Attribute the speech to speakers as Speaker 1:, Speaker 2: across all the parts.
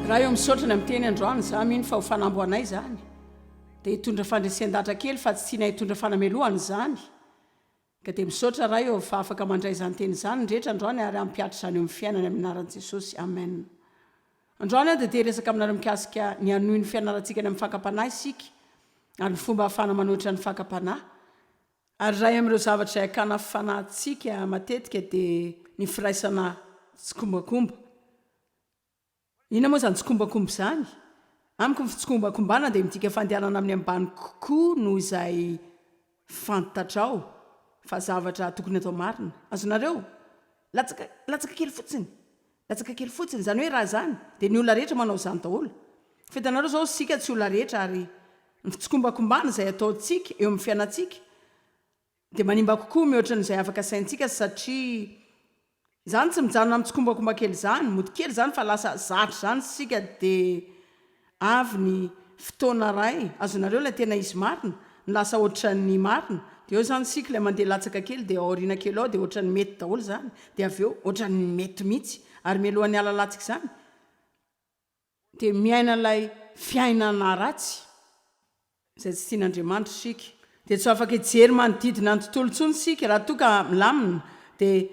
Speaker 1: Ray ô misaotra ny amin'ny teny androany, izaho mino fa ho fanamby ho anay izany, dia hitondra fandresen-dahatra kely fa tsy tianay hitondra fanamelohana izany, ka dia misaotra Ray ô fa afaka mandray izany teny izany ny rehetra androany ary hampihatra izany eo amin'ny fiainany amin'ny anaran'i Jesosy, Amen. Androany aho dia te hiresaka aminareo mikasika ny hanohy ny fianarantsika ny amin'ny fakam-panahy isika ary ny fomba ahafahana manohitra ny fakam-panahy. Ary iray amin'ireo zavatra izay hakana fanahy antsika matetika dia ny firaisana tsikombakomba. Inona moa izany tsikombakomba izany? Amiko ny fitsikombakombana dia midika fandehanana amin'ny ambany kokoa noho izay fantatrao fa zavatra tokony atao marina. Azonareo? Latsaka, latsaka kely fotsiny. Latsaka kely fotsiny. Izany hoe raha izany, dia ny olona rehetra manao izany daholo. Fa hitanareo izao, isika tsy olona rehetra ary ny fitsikombakombana izay ataontsika eo amin'ny fiainantsika dia manimba kokoa mihoatra ny izay afaka saintsika satria izany tsy mijanona amin'ny tsikombakomba kely izany, mody kely izany fa lasa zatra izany isika dia avy ny fotoana iray, azonareo ilay tena izy marina, ny lasa ohatran'ny marina, dia eo izany isika ilay mandeha latsaka kely dia ao aoriana kely ao dia ohatran'ny mety daholo izany, dia avy eo ohatran'ny mety mihitsy, ary mialohan'ny halalantsika izany dia miaina ilay fiainana ratsy izay tsy tian'Andriamanitra isika. Dia tsy ho afaka hijery manodidina ny tontolo intsony isika raha toa ka milamina, dia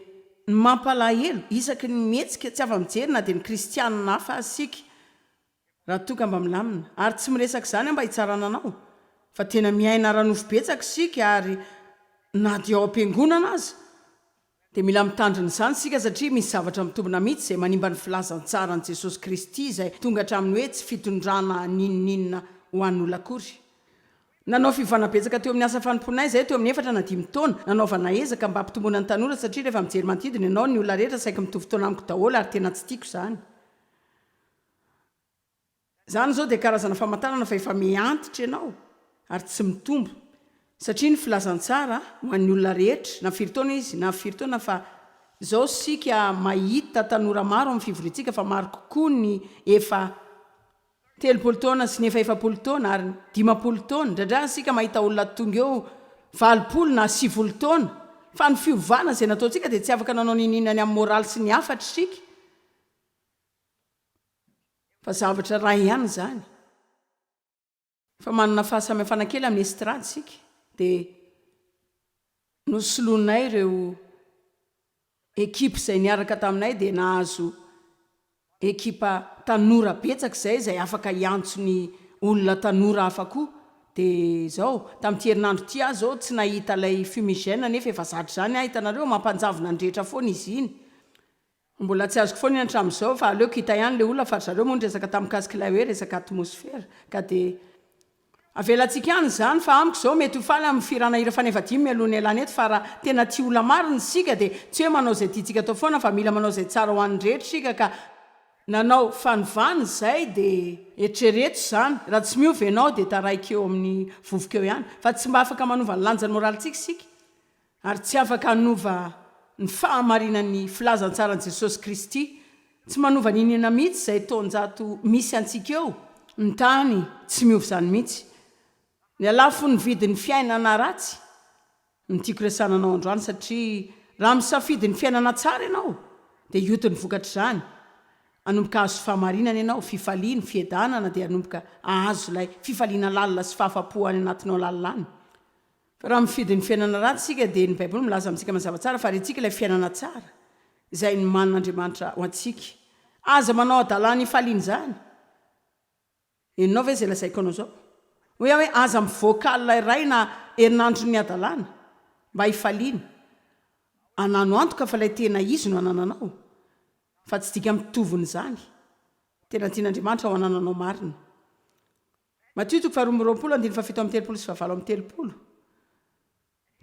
Speaker 1: ny mampalahelo, isaky ny mihetsika tsy afa-mijery na dia ny kristianina hafa aza isika Raha toa ka mba milamina. Ary tsy miresaka izany aho mba hitsarana anao, fa tena miaina ara-nofo betsaka isika ary na dia ao am-piangonana aza dia mila mitandrina izany isika satria misy zavatra mitombina mihitsy izay manimba ny filazantsaran'i Jesosy Kristy izay tonga hatramin'ny hoe tsy fitondrana n'inon'inona ho an'olona akory. Nanao fiovana betsaka teo amin'ny asa fanompoanay izahay teo amin'ny efatra na dimy taona. Nanaovana ezaka mba hampitomboana ny tanora satria rehefa mijery manodidina ianao, ny olona rehetra saiky mitovy taona amiko daholo ary tena tsy tiako izany. Izany izao dia karazana famantarana fa efa mihantitra ianao ary tsy mitombo. Satria ny filazantsara ho an'ny olona rehetra, na firy taona izy na firy taona fa izao isika mahita tanora maro amin'ny fivoriantsika fa maro kokoa ny efa 30 taona sy ny efa 40 taona ary 50 taona. Indraindray aza isika mahita olona tonga eo 80 na 90 taona. Fa ny fiovana izay nataontsika dia tsy afaka nanao n'inon'inona ny amin'ny moraly sy ny hafatra isika. Fa zavatra iray ihany izany. Fa manana fahasamihafana kely amin'ny estrade isika. Dia nosoloinay ireo ekipa izay niaraka taminay dia nahazo ekipa tanora betsaka izay, izay afaka hiantso ny olona tanora hafa koa. Dia izao, tamin'ity herinandro ity aho izao tsy nahita ilay fumigène nefa efa zatra izany aho, hitanareo, mampanjavona ny rehetra foana izy iny. Mbola tsy azoko foana iny hatramin'izao fa aleoko hita ihany le olona fa ry zareo moa niresaka tamin'ny mikasika ilay hoe resaka atmosfera ka dia avelantsika any izany fa amiko izao mety ho faly amin'ny fihirana hira fanefadimy mialoha ny hialana eto fa raha tena tia olona marina isika dia tsy hoe manao izay tiantsika atao foana fa mila manao izay tsara ho an'ny rehetra isika ka nanao fanovana izay dia eritrereto izany raha tsy miova ianao dia taraiky eo amin'ny vovoka eo ihany fa tsy mba afaka manova ny lanjan'ny moralintsika isika Ary tsy afaka hanova ny fahamarinan'ny filazantsaran'i Jesosy Kristy. Tsy manova n'inona mihitsy izay taonjato misy antsika eo. Ny tany, tsy miova izany mihitsy. Ny halafon'ny vidin'ny fiainana ratsy no tiako resahana anao androany satria raha misafidy ny fiainana tsara ianao dia hioty ny vokatr'izany. Hanomboka hahazo fahamarinana ianao, fifaliana, fiadanana dia hanomboka hahazo ilay fifaliana lalina sy fahafapo any anatinao lalina any. Fa raha mifidy ny fiainana ratsy isika dia ny Baiboly milaza amintsika mazava tsara fa rentsika ilay fiainana tsara izay nomanin'Andriamanitra ho antsika. Aza manao hadalana hifaliana izany. Henonao ve izay lazaiko anao izao? Hoy aho hoe aza mivoaka alina iray na herinandron'ny hadalana mba hifaliana. Anano antoka fa ilay tena izy no anananao fa tsy dika mitovin'izany. Tena tian'Andriamanitra ho anananao marina. Matio toko faharoa amby roapolo andininy faha-37 sy faha-38.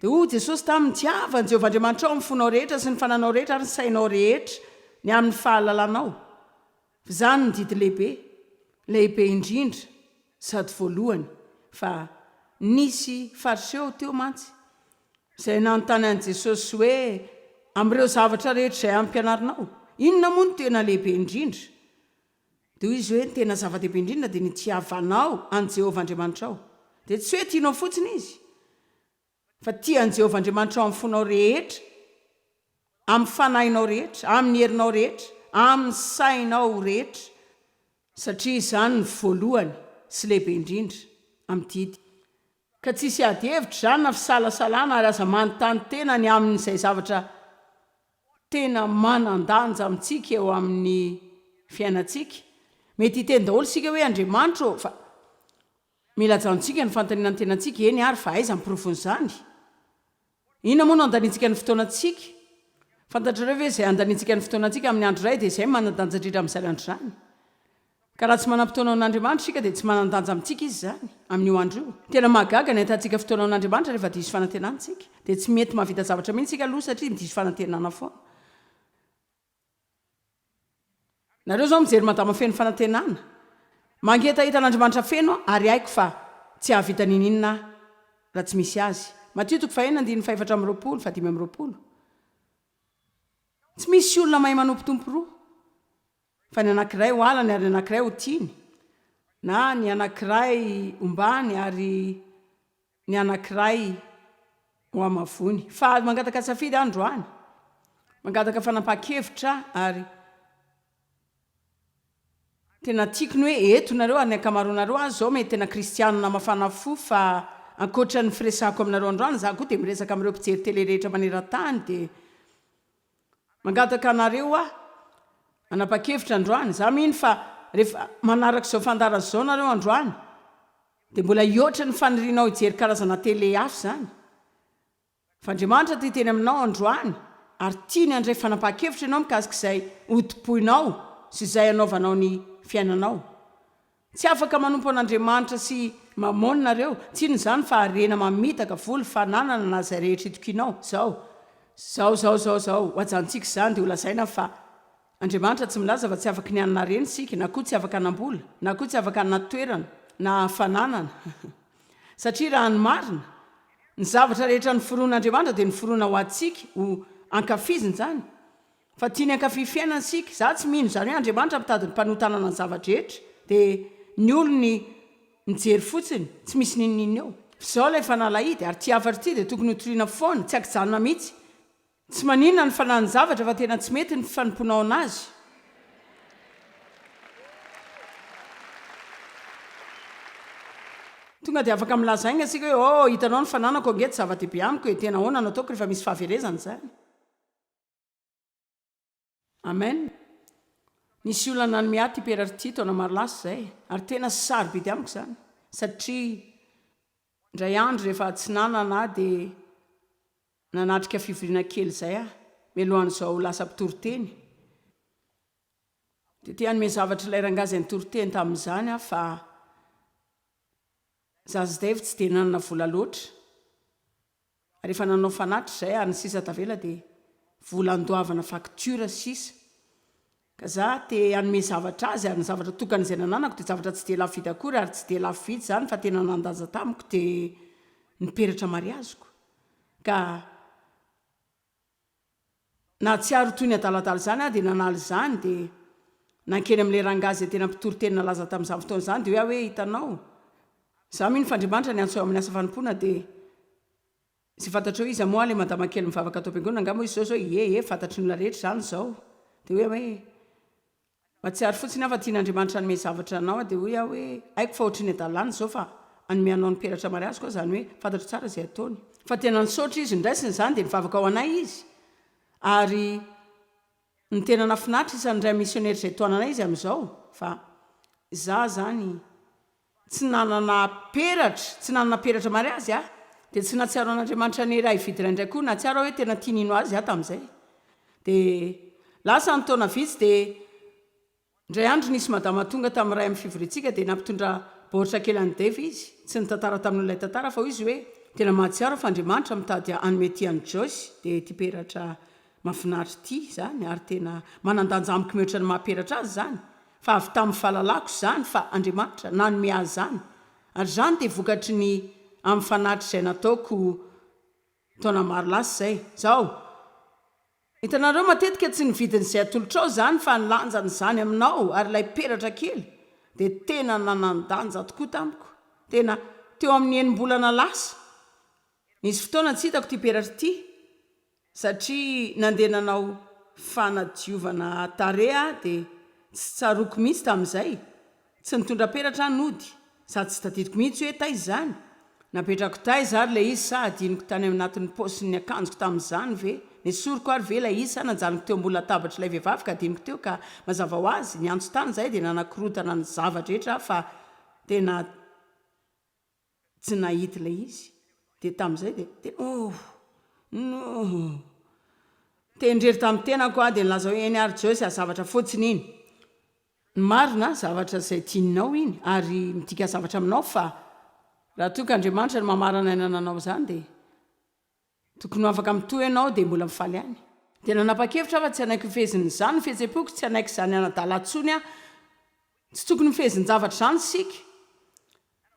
Speaker 1: Dia hoy Jesosy taminy, Tiava an'i Jehovah Andriamanitrao amin'ny fonao rehetra sy ny fananao rehetra ary ny sainao rehetra, ny amin'ny fahalalanao. Fa izany no didy lehibe, lehibe indrindra sady voalohany. Fa nisy Fariseo teo mantsy, izay nanontany an'i Jesosy hoe, Amin'ireo zavatra rehetra izay ampianarinao, inona moa no tena lehibe indrindra? Dia hoy izy hoe, Ny tena zava-dehibe indrindra dia ny hitiavanao an'i Jehovah Andriamanitrao. Dia tsy hoe tianao fotsiny izy, fa tia an'i Jehovah Andriamanitrao amin'ny fonao rehetra, amin'ny fanahinao rehetra, amin'ny herinao rehetra, amin'ny sainao rehetra. Satria izany no voalohany sy lehibe indrindra amin'ny didy. Ka tsisy ady hevitra izany na fisalasalana ary aza manontany tena ny amin'izay zavatra tena manan-danja amintsika eo amin'ny fiainantsika. Mety hiteny daholo isika hoe Andriamanitra ô, fa mila ajanontsika ny fanontaniana ny tenantsika, eny ary fa aiza ny porofon'izany? Inona moa no andaniantsika ny fotoanantsika? Fantatrareo ve izay andaniantsika ny fotoanantsika amin'ny andro iray dia izay manan-danja indrindra amin'izany andro izany? Ka raha tsy manam-potoana ho an'Andriamanitra isika dia tsy manan-danja amintsika Izy izany amin'io andro io. Tena mahagaga ny ahitantsika fotoana ho an'Andriamanitra rehefa diso fanantenana isika. Dia tsy mety mahavita zavatra mihitsy isika aloha satria diso fanantenana foana. Nareo zao mijery madama feno fanantenana. Mangetaheta an'Andriamanitra feno aho ary haiko fa tsy hahavita ninininona aho raha tsy misy Azy. Matio toko fahenina andininy fahefatra amby roapolo, fahadimy amby roapolo. Tsy misy olona mahay manompo tompo roa. Fa ny anankiray ho halany ary ny anankiray ho tiany. Na ny anankiray ombany ary ny anankiray ho hamavoiny. Fa mangataka safidy aho androany. Mangataka fanapahan-kevitra aho ary tena tiako ny hoe eto nareo ary ny ankamaroanareo aza izao mety tena kristianina mafana fo fa ankoatra ny firesahako aminareo androany izaho koa dia miresaka amin'ireo mpijery tele rehetra maneran-tany dia mangataka anareo aho hanapa-kevitra androany. Izaho mino fa rehefa manaraka izao fandaharana izao nareo androany Dia mbola hihoatra ny fanirianao hijery karazana tele hafa izany. Fa Andriamanitra te hiteny aminao androany ary tiany handray fanapahan-kevitra ianao mikasika izay hotompoinao sy izay hanaovanao ny fiainanao. Tsy afaka manompo an'Andriamanitra sy Mamôna nareo, tsy inona izany fa harena mamitaka, vola, fananana na izay rehetra itokianao. Izao, izao, izao, izao, izao, ho ajanontsika izany dia holazaina fa Andriamanitra tsy milaza fa tsy afaky ny hanana harena isika, na koa tsy afaka hanam-bola, na koa tsy afaka hanana toerana, na fananana. Satria raha ny marina, ny zavatra rehetra noforon'Andriamanitra dia noforonina ho antsika, ho ankafizina izany. Fa tiany hankafy fiainana isika. Izaho tsy mino izany hoe Andriamanitra mitady ny mpanotanana ny zava-drehetra, dia ny olony mijery fotsiny, tsy misy n'inon'inona eo. F'izao ilay fanalahidy, ary ity hafatra ity dia tokony hotoriana foana, tsy ankijanona mihitsy. Tsy maninona ny fanan'ny zavatra fa tena tsy mety ny fanompoanao anazy. Tonga dia afaka milaza haingana isika hoe, Oh, hitanao ny fananako ange tsy zava-dehibe amiko e, tena ahoana no ataoko rehefa misy fahaverezana izany? Amen. Nisy olona nanome ahy ity peratra ity taona maro lasa izay, ary tena sarobidy amiko izany, satria indray andro rehefa tsy nanana aho dia Nanatrika fivoriana kely izay aho, mialohan'izao ho lasa mpitoriteny. Dia te hanome zavatra ilay rangahy izay nitory teny tamin'izany aho fa zaza Dave tsy dia nanana vola loatra. Ary efa nanao fanatitra izay ary ny sisa tavela dia vola andoavana facture sisa. Ka za te hanome zavatra azy ary ny zavatra tokana izay nananako dia zavatra tsy dia lafo vidy akory ary tsy dia lafo vidy izany fa tena nandanja tamiko dia ny peratra mariaziko. Ka nahatsiaro toy ny adaladala izany aho dia nanala izany dia nankeny amin'ilay rangahy izay tena mpitory teny nalaza tamin'izany fotoana izany dia hoy aho hoe hitanao, za mino fa Andriamanitra niantso ahy ao amin'ny asa fanompoana dia Tsy fantatrao iza moa ilay madama kely mivavaka ato am-piangonana angaha moa izy izao izao ie ie fantatry ny olona rehetra izany izao dia hoy aho hoe mahatsiaro fotsiny aho fa tian'Andriamanitra hanome zavatra anao aho dia hoy aho hoe haiko fa ohatry ny adalàna izao fa hanome anao ny peratra mariaziko aho izany hoe fantatro tsara izay ataony fa tena nisaotra izy noraisiny izany dia nivavaka ho anay izy ary Ny tena nafinaritra isan'ny ray misionera izay tohananay izy amin'izao fa za zany tsy nanana peratra, tsy nanana peratra mariazy aho, dia tsy nahatsiaro an'Andriamanitra hanery ahy hividy iray indray koa, nahatsiaro aho hoe tena tia nino azy aho tamin'izay. Dia lasa ny taona vitsy dia Indray andro nisy madama tonga tamin'ny iray amin'ny fivoriantsika dia nampitondra baoritra kely an'i Dave izy. Tsy nitantara tamin'ny olona ilay tantara fa hoy izy hoe, Tena mahatsiaro aho fa Andriamanitra mitady hanome ity an'i Joyce, dia ity peratra mahafinaritra ity izany ary tena manan-danja amiko mihoatra ny maha-peratra azy izany, fa avy tamin'ny fahalalako izany fa Andriamanitra nanome ahy izany ary izany dia vokatry ny amin'ny fanatitra izay nataoko taona maro lasa izay. Izao, Hitanareo, matetika tsy ny vidin'izay atolotrao izany fa ny lanjan'izany aminao ary ilay peratra kely dia tena nanan-danja tokoa tamiko. Tena, teo amin'ny enim-bolana lasa, nisy fotoana tsy hitako ity peratra ity satria nandeha nanao fanadiovana tarehy aho dia tsy tsaroako mihitsy tamin'izay. Tsy nitondra peratra aho nody, sady tsy tadidiko mihitsy hoe taiza izany. Napetrako taiza ary ilay izy sa hadinoko tany anatin'ny paosin'ny akanjoko tamin'izany ve? Nesoriko ary ve ilay izy sa najanoko teo ambony latabatr'ilay vehivavy ka hadinoko teo ka mazava ho azy, niantso tany izahay dia nanakorontana ny zava-drehetra aho fa tena tsy nahita ilay izy. Dia tamin'izay dia tena oh! No! Teny-drery tamin'ny tenako aho dia nilaza hoe eny ary Joyce a, zavatra fotsiny iny. Ny marina, zavatra izay tianao iny ary midika zavatra aminao fa raha toa ka Andriamanitra no mamarana ny anananao izany dia tokony ho afaka mitohy ianao dia mbola mifaly ihany. Dia nanapa-kevitra aho fa tsy hanaiky hofehezin'izany ny fihetsem-poko, tsy hanaiky izany hanadala intsony aho. Tsy tokony hofehezin-javatra izany isika.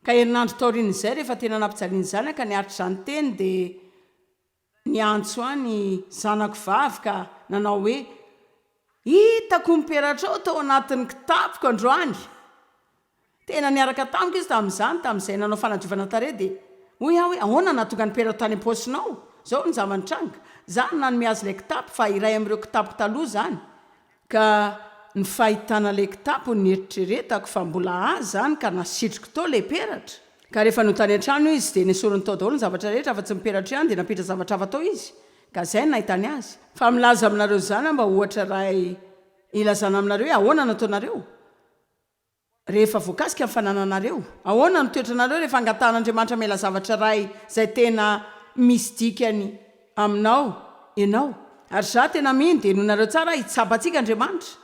Speaker 1: Ka herinandro taorian'izay rehefa tena nampijalian'izany aho ka niaritra izany teny dia Niantso ahy ny zanako vavy ka nanao hoe, Hitako ny peratrao tao anatin'ny kitapoko androany! Tena niaraka tamiko izy tamin'izany, tamin'izay nanao fanadiovana tarehy dia hoy aho hoe, Ahoana no nahatonga ny perako tany am-paosinao? Izao no zava-nitranga, Izaho no nanome azy ilay kitapo, fa iray amin'ireo kitapoko taloha izany. Ka ny fahitana ilay kitapo no nieritreretako fa mbola ahy izany ka nasitriko tao ilay peratra. Ka rehefa nody tany an-trano izy dia nesoriny tao daholo ny zavatra rehetra afa-tsy ny peratro ihany dia nampiditra zavatra hafa tao izy. Ka izay no nahitany azy. Fa milaza aminareo izany aho mba ohatra iray hilazana aminareo hoe ahoana no ataonareo. Rehefa voakasika ny fanananareo, ahoana no toetranareo rehefa angatahan'Andriamanitra hamela zavatra iray izay tena misy dikany aminao ianao? Ary izaho tena mino, dia henoinareo tsara aho, hitsapa antsika Andriamanitra.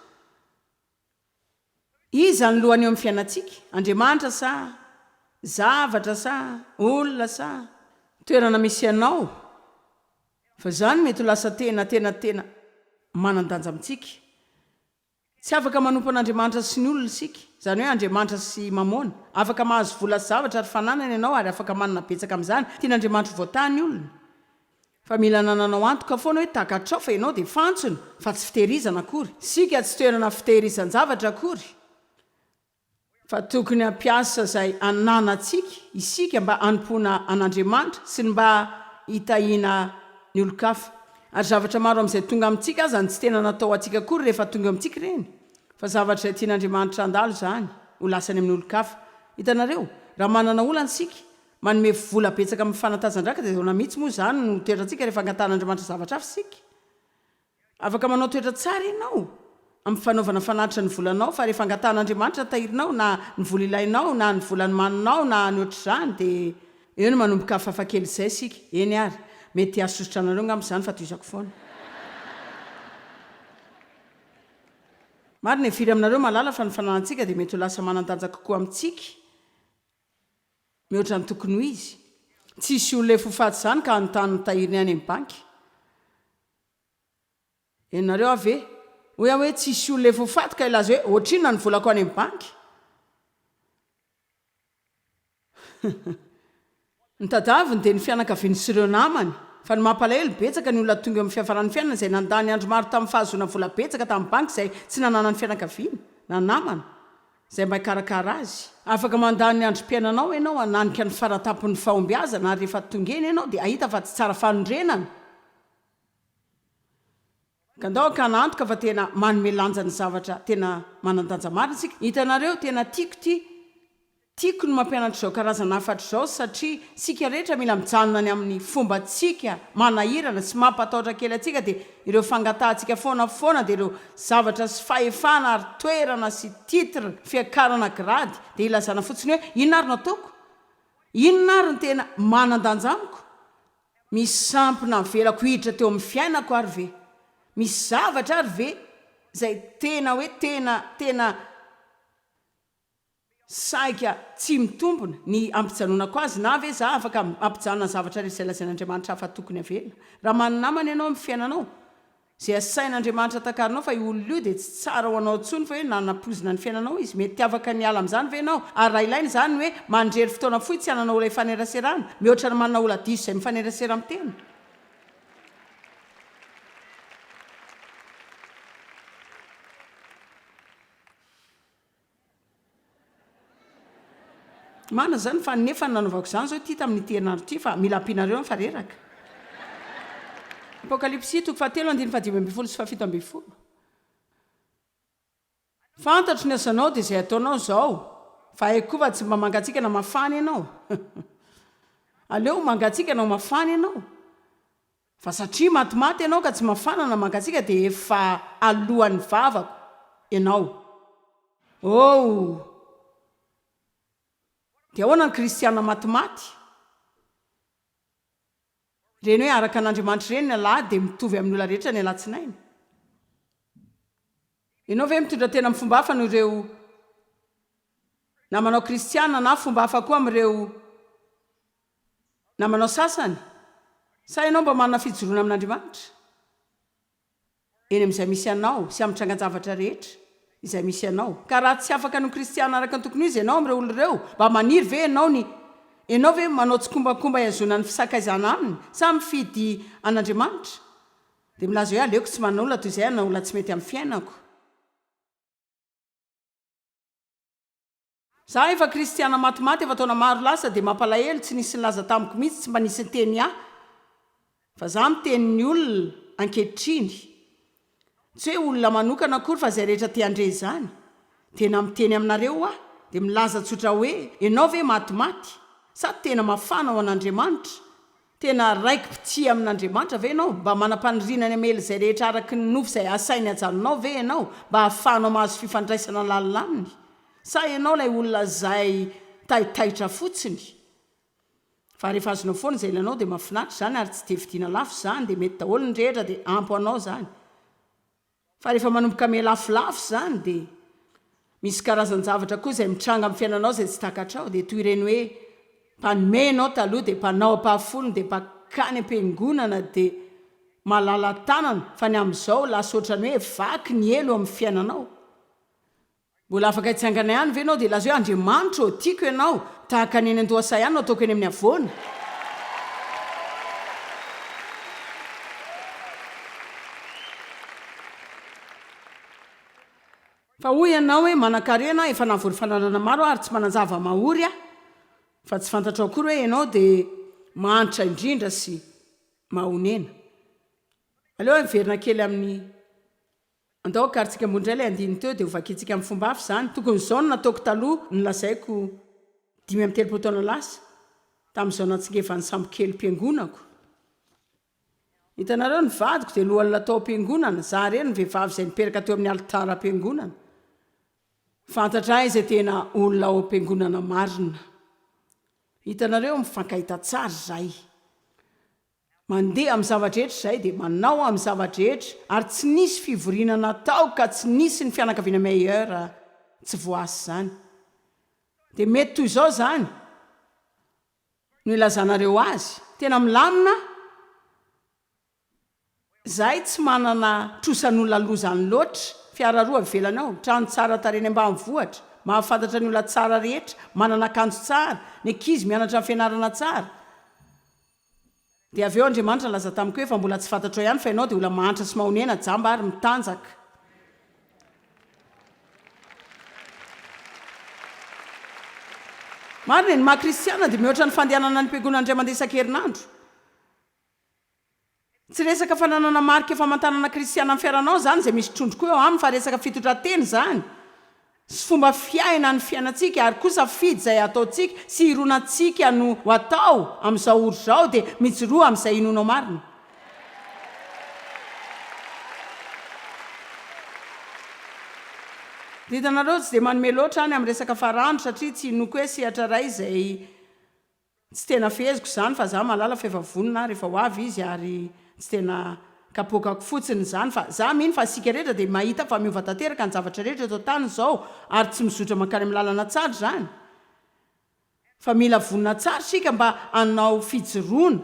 Speaker 1: Iza no lohany eo amin'ny fiainantsika? Andriamanitra sa zavatra sa olona sa toerana misy anao? Fa izany mety ho lasa tena tena tena manan-danja amintsika. Tsy afaka manompo an'Andriamanitra sy ny olona isika, izany hoe Andriamanitra sy Mamôna. Afaka mahazo vola sy zavatra ary fananana ianao ary afaka manana betsaka amin'izany. Tian'Andriamanitra ho voatahy ny olona. Fa mila anananao antoka foana hoe takatrao fa ianao dia fantsona fa tsy fitehirizana akory. Isika tsy toerana fitehirizan-javatra akory. Fa tokony hampiasa izay ananantsika isika mba hanompoana an'Andriamanitra sy ny mba hitahiana ny olon-kafa. Ary zavatra maro amin'izay tonga amintsika aza no tsy tena natao ho antsika akory rehefa tonga eo amintsika ireny, fa zavatra izay tian'Andriamanitra handalo izany, ho lasa any amin'ny olon-kafa. Hitanareo? Raha manana olana isika, manome vola betsaka amin'ny fanantazan-draka dia ahoana mihitsy moa izany no toetrantsika rehefa angatahan'Andriamanitra zavatra hafa isika? Afaka manao toetra tsara ianao amin'ny fanaovana fanatitra ny volanao, fa rehefa angatahan'Andriamanitra ny tahirinao, na ny vola ilainao, na ny vola nomaninao, na ny ohatr'izany, dia eo no manomboka hafahafa kely izay isika. Eny ary, mety hahasosotra anareo angamba izany, fa tohizako foana. Marina e, firy aminareo mahalala fa ny fananantsika dia mety ho lasa manan-danja kokoa amintsika mihoatra ny tokony ho izy? Tsy hisy olona efa ho faty izany ka hanontany ny tahiriny any amin'ny banky. Henonareo aho ve? Hoy aho hoe tsisy olona efa ho faty ka hilaza hoe ohatrinona ny volako any amin'ny banky. Ny tadaviny dia ny fianakaviany sy ireo namany. Fa ny mampalahelo, betsaka ny olona tonga eo amin'ny fiafaran'ny fiainana izay nandany andro maro tamin'ny fahazoana vola betsaka tamin'ny banky izay tsy nananany fianakaviana na namana izay mba hikarakara azy. Afaka mandany ny androm-piainanao ianao hananika ny faratampon'ny fahombiazana ary rehefa tonga eny ianao dia hahita fa tsy tsara fanorenana. Ka ndao hakana antoka fa tena manome lanja ny zavatra tena manan-danja marina isika. Hitanareo, tena tiako ity. Tiako ny mampianatra izao karazana hafatra izao satria isika rehetra mila mijanona any amin'ny fombantsika manahirana sy mampatahotra kely antsika dia ireo fangatahantsika foana foana dia ireo zavatra sy fahefana ary toerana sy titre fiakarana grady dia ilazana fotsiny hoe inona ary no ataoko? Inona ary no tena manan-danja amiko? Misy sampy navelako hiditra teo amin'ny fiainako ary ve? Misy zavatra ary ve izay tena hoe tena tena saika tsy mitombina ny hampijanonako azy na ve za afaka mampijanona ny zavatra rehetra izay lazain'Andriamanitra fa tokony avela? Raha manana namana ianao amin'ny fiainanao Izay asain'Andriamanitra takarinao fa io olona io dia tsy tsara ho anao intsony fa hoe nanapoizina ny fiainanao izy. Mety afaka ny hiala amin'izany ve ianao? Ary raha ilaina izany ny hoe mandrery fotoana fohy tsy hanana olona hifaneraserana, mihoatra ny manana olona diso izay mifanerasera amin'ny tena. Marina izany fa nefa ny nanaovako izany izao ity tamin'ity herinandro ity fa mila ampianareo aho fa reraka. Apokalypsy toko fahatelo andininy fahadimy ambin'ny folo sy fahafito ambin'ny folo. Fantatro ny asanao dia izay ataonao izao. Fa haiko koa fa tsy mba mangatsiaka na mafana ianao. Aleo ho mangatsiaka na ho mafana ianao. Fa satria matimaty ianao ka tsy mafana na mangatsiaka dia efa alohan'ny vavako ianao. Oh! Dia ahoana ny kristiana matimaty? Ireny hoe araka an'Andriamanitra ireny ny alahady dia mitovy amin'ny olona rehetra ny alatsinainy. Ianao ve mitondra tena amin'ny fomba hafa noho ireo namanao kristiana na fomba hafa koa amin'ireo namanao sasany? Sa ianao mba manana fijoroana amin'Andriamanitra? Eny amin'izay misy anao sy amin'ny trangan-javatra rehetra izay misy anao. Ka raha tsy afaka ny ho kristiana araka ny tokony ho izy ianao amin'ireo olona ireo, mba maniry ve ianao ny Ianao ve manao tsikombakomba hihazonana ny fisakaizana aminy sa mifidy an'Andriamanitra? Dia milaza hoe aleoko tsy manana olona toy izay hanana olona tsy mety amin'ny fiainako. Za efa kristiana matimaty efa taona maro lasa dia mampalahelo tsy nisy nilaza tamiko mihitsy tsy mba nisy niteny ahy fa za miteny ny olona ankehitriny tsy hoe olona manokana akory fa izay rehetra te handre izany tena miteny aminareo aho dia milaza tsotra hoe ianao ve matimaty sa tena mafana ho an'Andriamanitra Tena raiki-pitia amin'Andriamanitra ve ianao? Mba manam-paniriana ny hamely izay rehetra araka ny nofo izay asainy ajanonao ve ianao mba hahafahanao mahazo fifandraisana lalina aminy? Sa ianao ilay olona izay taitaitra fotsiny? Fa rehefa azonao foana izay ilainao dia mahafinaritra izany ary tsy dia vidiana lafo izany dia mety daholo ny rehetra dia ampy ho anao izany. Fa rehefa manomboka miha-lafolafo izany dia misy karazan-javatra koa izay mitranga amin'ny fiainanao izay tsy takatrao. Dia toy ireny hoe mpanome ianao taloha dia mpanao ampahafolony dia mpankany am-piangonana dia malala-tanana fa ny amin'izao lasa ohatran'ny hoe vaky ny elo amin'ny fiainanao. Mbola afaka hitsangana ihany ve ianao dia hilaza hoe, Andriamanitra ô, tiako Ianao, tahaka ny eny an-dohasaha ihany no ataoko eny amin'ny havoana? Fa hoy ianao hoe, Manan-karena aho, efa nahavory fananana maro aho, ary tsy manan-java-mahory aho. Fa tsy fantatrao akory hoe ianao dia mahantra indrindra sy mahonena. Aleo aho hiverina kely amin'ny. Andao hakarintsika ambony indray ilay andininy teo dia hovakintsika amin'ny fomba hafa izany. Tokony izao no nataoko taloha, nolazaiko 35 taona lasa, tamin'izao natsingevan'ny sambokelim-piangonako. Hitanareo, ny vadiko dia lohan'ilay tao am-piangonana, izaho irery no vehivavy izay niperaka teo amin'ny alitaram-piangonana. Fantatray izay tena olona ao am-piangonana marina. Hitanareo, mifankahita tsara izahay. Mandeha amin'ny zava-drehetra izahay dia manao amin'ny zava-drehetra ary tsy nisy fivoriana natao ka tsy nisy ny fianakaviana Meyer tsy voaasa izany. Dia mety toy izao izany no ilazanareo azy, tena milamina izahay tsy manana trosan'olona lozany loatra, fiara roa ivelany ao, trano tsara tarehy any ambanivohitra, mahafantatra ny olona tsara rehetra, manana akanjo tsara, ny ankizy mianatra amin'ny fianarana tsara. Dia avy eo Andriamanitra nilaza tamiko hoe, Fa mbola tsy fantatrao ihany fa ianao dia olona mahantra sy mahonena, jamba ary mitanjaka. Marina e, ny maha kristiana dia mihoatra ny fandehanana any am-piangonana indray mandeha isan-kerinandro. Tsy resaka fananana marika famantarana kristiana amin'ny fiaranao izany izay misy trondro koa eo aminy fa resaka fitondran-tena izany sy fomba fiaina ny fiainantsika ary koa safidy izay ataontsika sy hironantsika no ho atao amin'izao ora izao dia mijoroa amin'izay inoanao marina. Dia hitanareo tsy dia manome loatra any amin'ny resaka farandro satria tsy inoako hoe sehatra iray izay Tsy tena feheziko izany fa za mahalala fa efa vonona aho rehefa ho avy izy ary tsy tena kapoakako fotsiny izany fa za mino fa isika rehetra dia mahita fa miova tanteraka ny zavatra rehetra eto an-tany izao ary tsy mizotra mankany amin'ny lalana tsara izany fa mila vonona tsara isika mba hanao fijoroana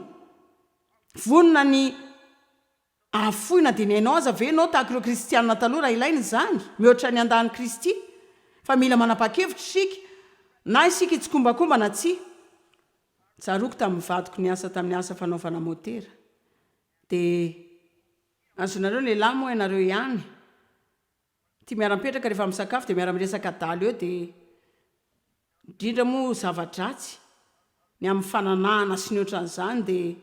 Speaker 1: vonona ny Ahafoy na dia ny ainao aza ve ianao tahaka ireo kristianina taloha raha ilaina izany? Mihoatra ny handà an'i Kristy. Fa mila manapa-kevitra isika, na isika hitsikombakomba na tsia. Tsaroako tamin'ny vadiko niasa tamin'ny asa fanaovana motera. Dia azonareo lehilahy moa ianareo ihany. Tia miara-mipetraka rehefa misakafo dia miara-miresaka adala eo dia indrindra moa zava-dratsy ny amin'ny fananahana sy ny ohatran'izany dia.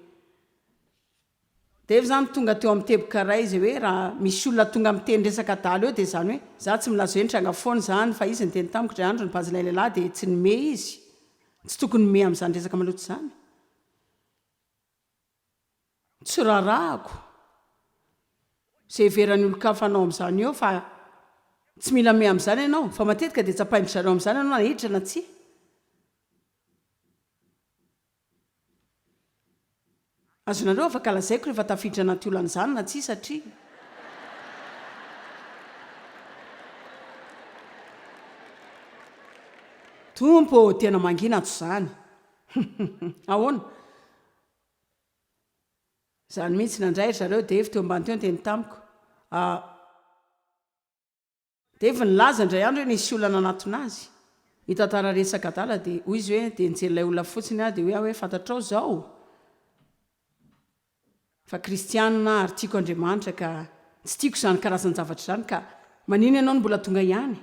Speaker 1: Dia avy izany tonga teo amin'ny teboka iray izay hoe raha misy olona tonga miteny resaka adala eo dia izany hoe za tsy milaza hoe nitranga foana izany fa izy niteny tamiko indray andro nibanjina ilay lehilahy dia tsy nime izy. Tsy tokony mime amin'izany resaka maloto izany. Tsy rarahako izay heveran'ny olon-kafa anao amin'izany eo fa tsy mila mime amin'izany ianao fa matetika dia tsapain-dry zareo amin'izany ianao na hiditra na tsia. Azonareo afaka lazaiko rehefa tafiditra anaty olana izany na tsia satria. Tompo ô, tena mangina ato izany. Ahoana? Izany mihitsy, nandray ry zareo Dave teo ambany teo niteny tamiko. Ah. Dave nilaza indray andro hoe nisy olona nanatona azy, nitantara resaka adala dia hoy izy hoe dia nijery ilay olona fotsiny aho dia hoy aho hoe fantatrao izao fa kristianina aho ary tiako Andriamanitra ka tsy tiako izany karazan-javatra izany ka maninona ianao no mbola tonga ihany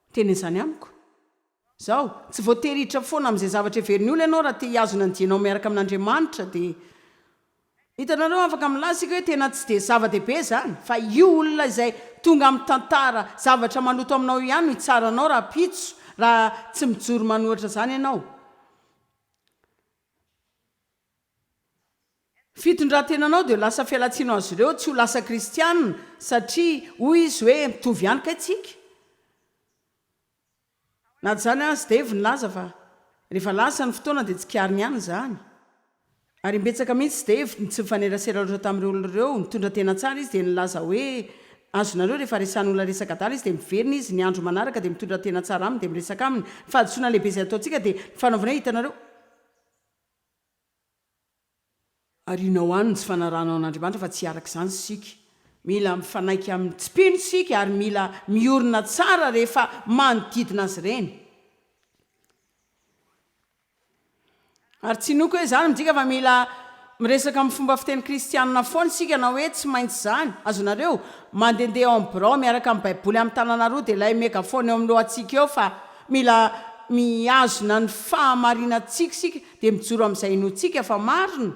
Speaker 1: miteny an'izany amiko? Izao, tsy voatery hiditra foana amin'izay zavatra heverin'ny olona ianao raha te hihazona ny dianao miaraka amin'Andriamanitra dia Hitanareo, afaka milaza isika hoe tena tsy dia zava-dehibe izany, fa io olona izay tonga mitantara zavatra maloto aminao io ihany no hitsara anao rahampitso raha tsy mijoro manohatra izany ianao. Fitondran-tenanao dia ho lasa fialantsiny ho azy ireo tsy ho lasa kristiana satria hoy izy hoe mitovy ihany kay tsika. Na dia izany aza, Dave nilaza fa rehefa lasa ny fotoana dia tsikariny ihany izany. Ary imbetsaka mihitsy Dave no tsy nifanerasera loatra tamin'ireo olona ireo, nitondra tena tsara izy dia nilaza hoe azonareo rehefa resahan'olona resaka adala izy dia miverina izy ny andro manaraka dia mitondra tena tsara aminy dia miresaka aminy. Ny fahadisoana lehibe izay ataontsika dia ny fanaovana hoe hitanareo, Arianao any ny tsy fanarahanao an'Andriamanitra fa tsy hiaraka izany isika. Mila mifanaiky amin'ny tsy mpino isika ary mila miorina tsara rehefa manodidina azy ireny. Ary tsy inoako hoe izany midika fa mila miresaka amin'ny fomba fiteny kristianina foana isika na hoe tsy maintsy izany. Azonareo? Mandehandeha ao amin'ny birao miaraka amin'ny baiboly amin'ny tanana roa dia ilay megaphone eo amin'ny lohantsika eo fa mila mihazona ny fahamarinantsika isika dia mijoro amin'izay inoantsika fa marina.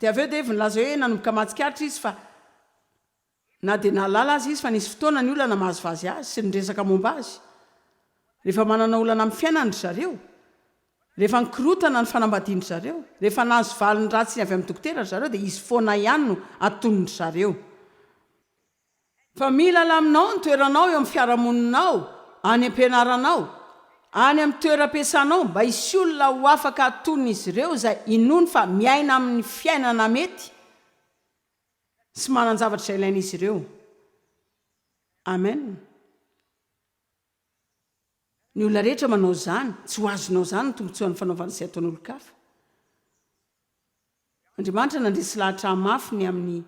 Speaker 1: Dia avy eo Dave nilaza hoe nanomboka mahatsikaritra izy fa na dia nahalala aza izy fa nisy fotoana ny olona namazivazy azy sy niresaka momba azy. Rehefa manana olana amin'ny fiainany ry zareo, rehefa nikorotana ny fanambadian-dry zareo, rehefa nahazo valiny ratsy avy amin'ny dokotera ry zareo dia izy foana ihany no atonin-dry zareo. Fa mila alaminao ny toeranao eo amin'ny fiarahamoninao, any am-pianaranao, any amin'ny toeram-piasanao mba hisy olona ho afaka hatonin'izy ireo izay inoany fa miaina amin'ny fiainana mety sy manan-javatra izay ilain'izy ireo. Amen. Ny olona rehetra manao izany, tsy ho azonao izany ny tombontsoan'ny fanaovana izay ataon'olon-kafa. Andriamanitra nandresy lahatra ahy mafy ny amin'ny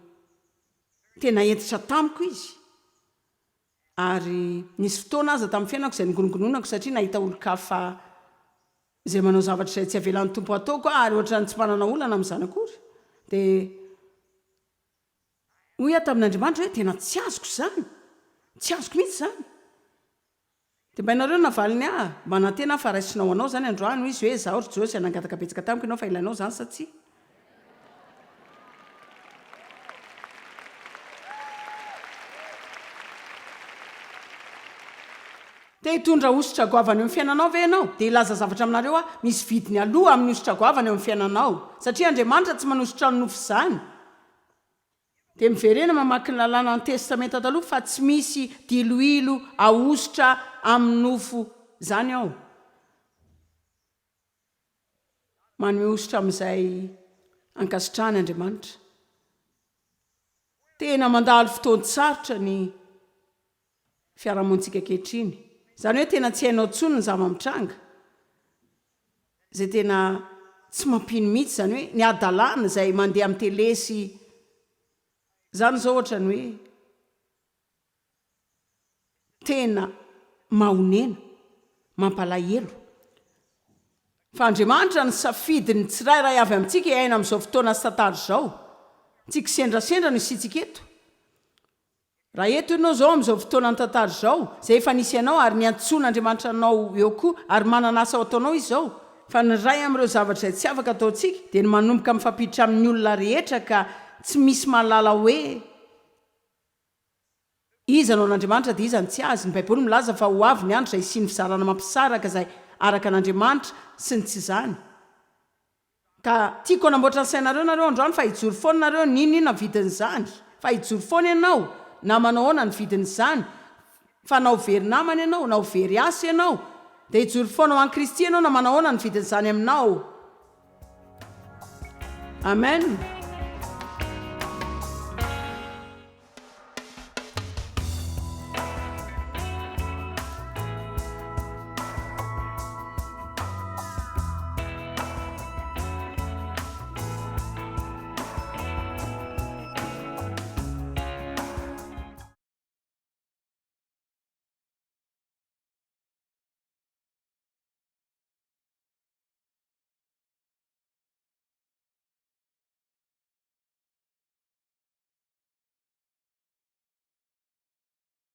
Speaker 1: tena hentitra tamiko Izy. Ary nisy fotoana aza tamin'ny fiainako izay nigonongononako satria nahita olon-kafa izay manao zavatra izay tsy avelan'ny Tompo hataoko aho ary ohatran'ny tsy manana olana amin'izany akory. Dia hoy aho tamin'Andriamanitra hoe tena tsy azoko izany, tsy azoko mihitsy izany. Dia mba ianareo no navaliny ahy, manantena aho fa raisinao ho anao izany androany, hoy izy hoe, izaho ry Josie, nangataka betsaka tamiko ianao fa ilainao izany sa tsia? Te hitondra hosotra goavana eo amin'ny fiainanao ve ianao? Dia hilaza zavatra aminareo aho, misy vidiny aloa amin'ny hosotra goavana eo amin'ny fiainanao, satria Andriamanitra tsy manosotra ny nofo izany. Dia miverena mamaky ny lalàna ny Testamenta Taloha fa tsy misy diloilo ahosotra amin'ny nofo izany ao. Manome hosotra amin'izay ankasitrahany Andriamanitra. Tena mandalo fotoan-tsarotra ny fiarahamonintsika ankehitriny. Izany hoe tena tsy hainao intsony ny zava-mitranga. Izay tena tsy mampino mihitsy izany hoe ny hadalana izay mandeha amin'ny télé sy izany izao ohatran'ny hoe tena mahonena, mampalahelo. Fa Andriamanitra nisafidy ny tsirairay avy amintsika hiaina amin'izao fotoana sy tantara izao. Tsy kisendrasendra no isiantsika eto. Raha eto ianao izao amin'izao fotoanan'ny tantara izao, izay efa nisy anao ary niantsoan'Andriamanitra anao eo koa ary manana asa ho ataonao Izy izao. Fa ny iray amin'ireo zavatra izay tsy afaka ataontsika dia ny manomboka mifampiditra amin'ny olona rehetra ka tsy misy mahalala hoe iza no an'Andriamanitra dia iza no tsy azy. Ny Baiboly milaza fa ho avy ny andro izay hisian'ny fizarana mampisaraka izay araka an'Andriamanitra sy ny tsy izany. Ka tiako hanamboatra ny sainareo nareo androany fa hijoro foana nareo n'inon'inona vidin'izany fa hijoro foana ianao na manao ahoana ny vidin'izany fa na ho very namana ianao na ho very asa ianao dia hijoro foana ho an'i Kristy ianao na manao ahoana ny vidin'izany aminao. Amen.